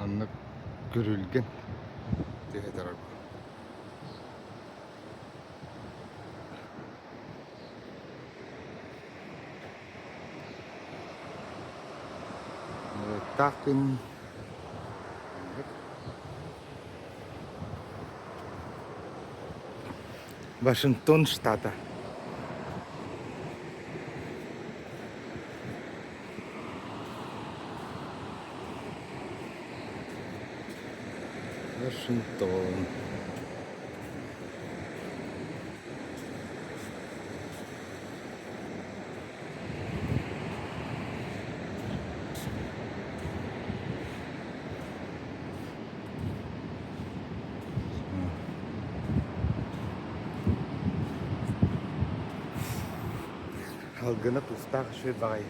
Оннук күрүлгэн түһэ турар. Былыттаах күн Вашингтон штата. Вашингтон. Алгына тустаах үчүгэй баҕайы.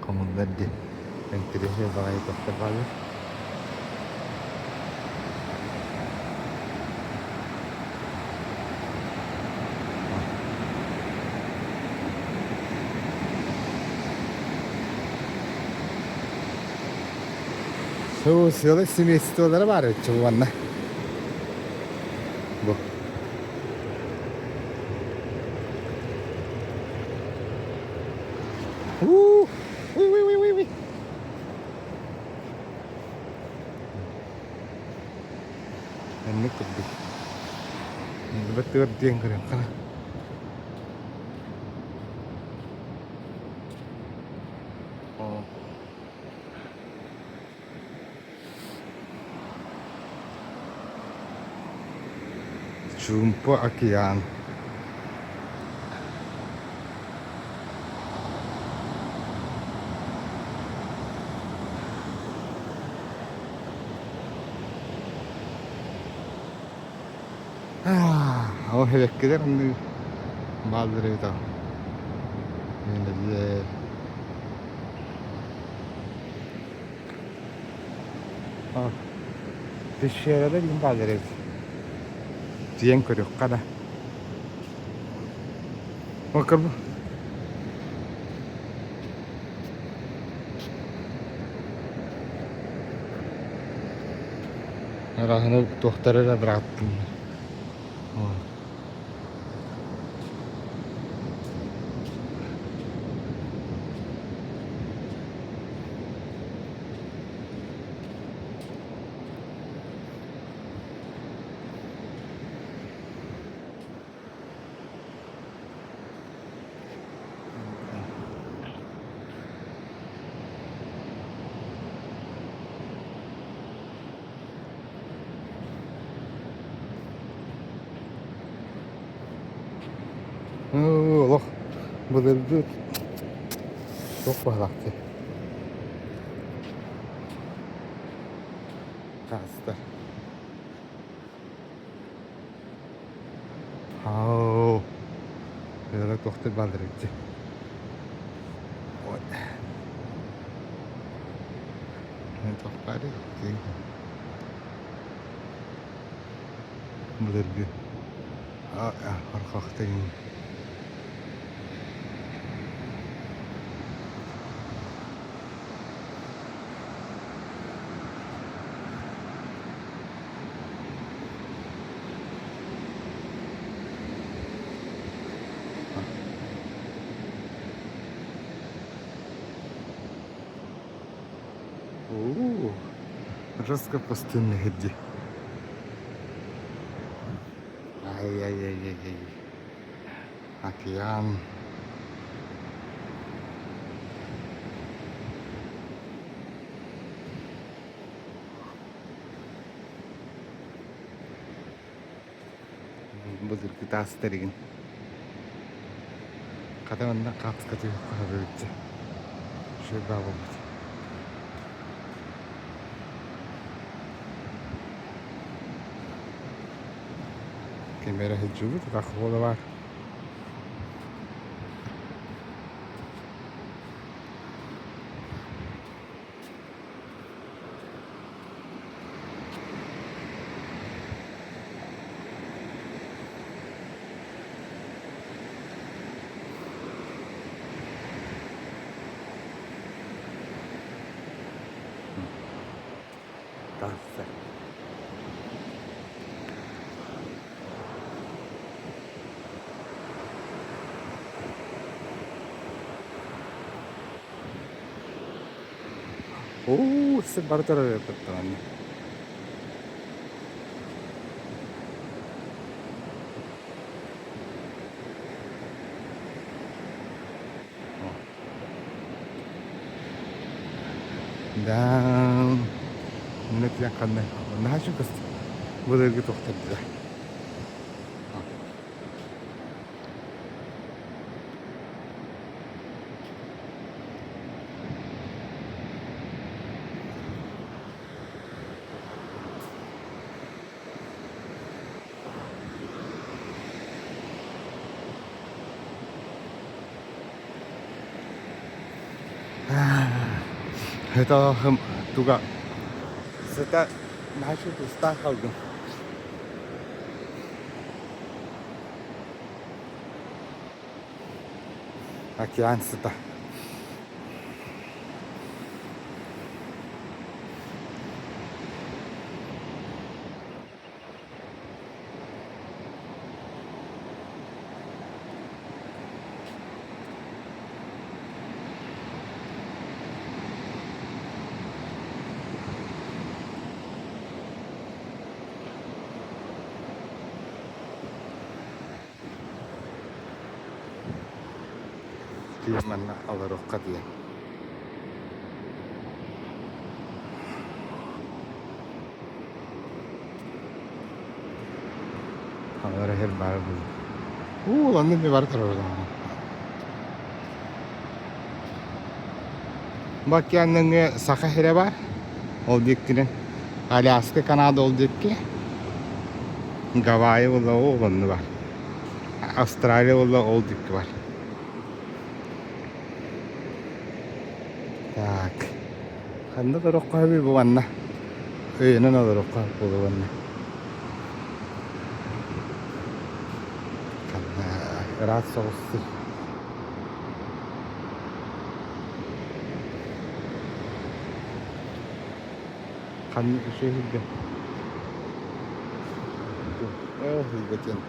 Хомуллар диэн интэриэһинэй баҕайы тохтор бааллар. Сыала семействолара баар эбит уонна бу Уу, уй, уй, уй, уй, уй. Оннук курдук. Баттыгар диэн көрүөххэ. Чуумпу океан. Ол эбэккилэр оннук бааллар эбит ол. Пещералар иһин бааллар эбит. Тиийэн көрүөххэ да. Ол кырбы. Араһыны туохтары эрэ бырааттым. Олох былыргы туох баһылаахтый таастар. Ау, ыала туохтар бааллар эбит. Ой. Туох баарый? Былыргы хорхохтойун. Уу, жестко пустынный дии. Ай-яй-яй-яй-яй. Океан. Былыргы таас тэригин. Хата манна хаапыска түһүөххэ сөп эбит. Үчүгэй баа буолбут. Ким эрэ сылдьыбыт, атах уола баар. Таһса. Оо, сир бары турар эбит. Да, ханна наһаа чугас былыргы туохтардыга. Это туга сыта наһаа тустаах халгын. Океан сыта. Манна олоруохха диэн. Алар иһэр баар буолуо. Уу, онно эмиэ бары турар Бу океаныҥы Саха сирэ бар. Ол диэккинэн Аляска, Канада ол диэкки. Гавайи буолла ол онно бар. Австралия буолла ол диэкки бар. Так. Ханна олороххо сөбүй бу манна? Өйөнөн олороххо сөп буолуо уонна. Ханна ыраас соҕус сир. Ханна үчүгэй сиргэ. Оо, сиргэ диэн.